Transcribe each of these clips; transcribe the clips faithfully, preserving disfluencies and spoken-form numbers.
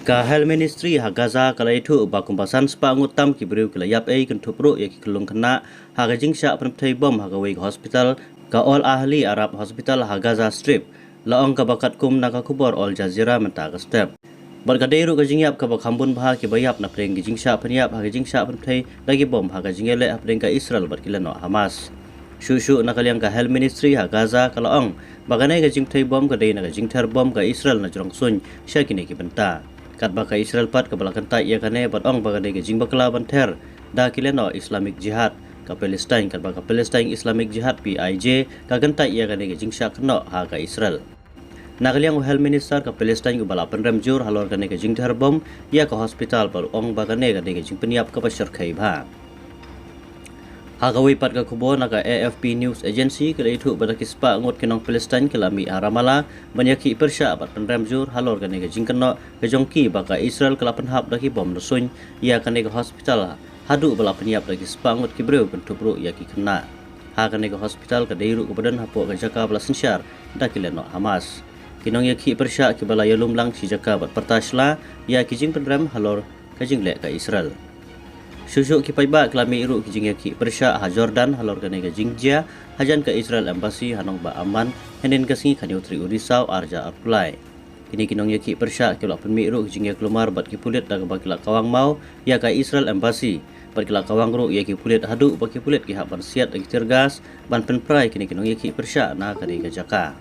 Ka Health Ministry ha Gaza ka la ïathuh ba kumba san spah ngut tam ki briew ki la ïap ei kynthup ruh ïa ki khyllung khynnah ha ka jingshah pynpthei bom ha kawei ka hospital, ka Al Ahli Arab Hospital ha Gaza Strip, la ong kaba katkum na ka khubor Al Jazeera mynta ka step. Bad ka dei ruh ka jingïap kaba kham bun bha kiba ïap napdeng ki jingshah pynïap ha ka jingshah pynpthei da ki bom ha ka jingïaleh hapdeng ka Israel bad ki lehnoh Hamas. Shuh shuh na ka liang ka Health Ministry ha Gaza ka la ong ba kane ka jingpthei bom ka dei na ka jingther bom ka Israel na jrong suiñ sha kine ki bynta. Katba ka Israel pat kaba la kyntait ïa kane bad ong ba ka dei ka jingbakla ban ther da ki lehnoh Islamic Jihad ka Palestine, katba ka Palestine Islamic Jihad, P I J, ka kyntait ïa kane ka jingshah kynnoh ha ka Israel. Na ka liang u Health Minister ka Palestine uba la pynrem jur halor kane ka jingther bom ïa ka hospital bad u ong ba kane ka dei ka jingpynïap kaba shyrkhei bha. Ha kawei pat ka khubor na ka A F P News Agency ka la ïathuh ba da ki spah ngut ki nong Palestine ki la mih ha Ramallah ban ïakhih pyrshah bad pynrem jur halor kane ka jingkynnoh ka jong ki ba ka Israel ka la pynhap da ki bom da suiñ ïa kane ka hospital haduh ba la pynïap da ki spah ngut ki briew kynthup ruh ïa ki khynnah. Ha kane ka hospital ka dei ruh kaba don hapoh ka jaka ba la synshar da ki lehnoh Hamas. Ki nongïakhih pyrshah kiba la ïalum lang shi jaka bad pyrta shla ïa ki jingpynrem halor ka jingleh ka Israel. Shuh shuh ki paidbah ki la mih ruh ki jingïakhih pyrshah ha Jordan halor kane ka jingjia hajan ka Israel Embassy ha nongbah Amman hynnin ka sngi ka hynñiew tarik u Risaw arhajar arphew lai. Kine ki nongïakhih pyrshah ki la pynmih ruh ki jingïaklumar bad ki pulit da kaba ki la kawang maw ïa ka Israel Embassy bad ki la kawang ruh ïa ki pulit haduh ba ki pulit ki hap ban siat da ki tear gas ban pynpra ïa kine ki nongïakhih pyrshah na kane ka jaka.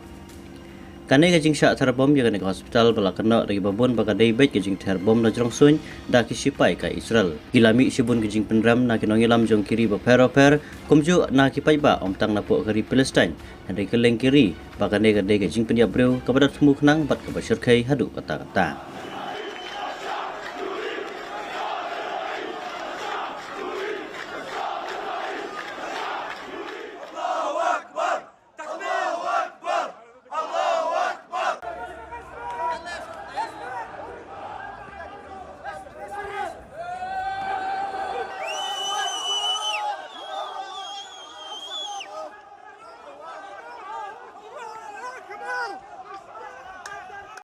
Kane ka jingshah ther bom ïa kane ka hospital ba la kynnoh da kiba bun ba ka dei beit ka jingther bom na jrong suiñ da ki shipai ka Israel. Ki la mih shibun ki jingpynrem na ki nongïalam jong ki ri bapher bapher kumjuh na ki paidbah ym tang napoh ka ri Palestine hynrei kylleng ki ri ba kane ka dei ka jingpynïap briew kaba da thmu khnang bad kaba shyrkhei haduh katta katta.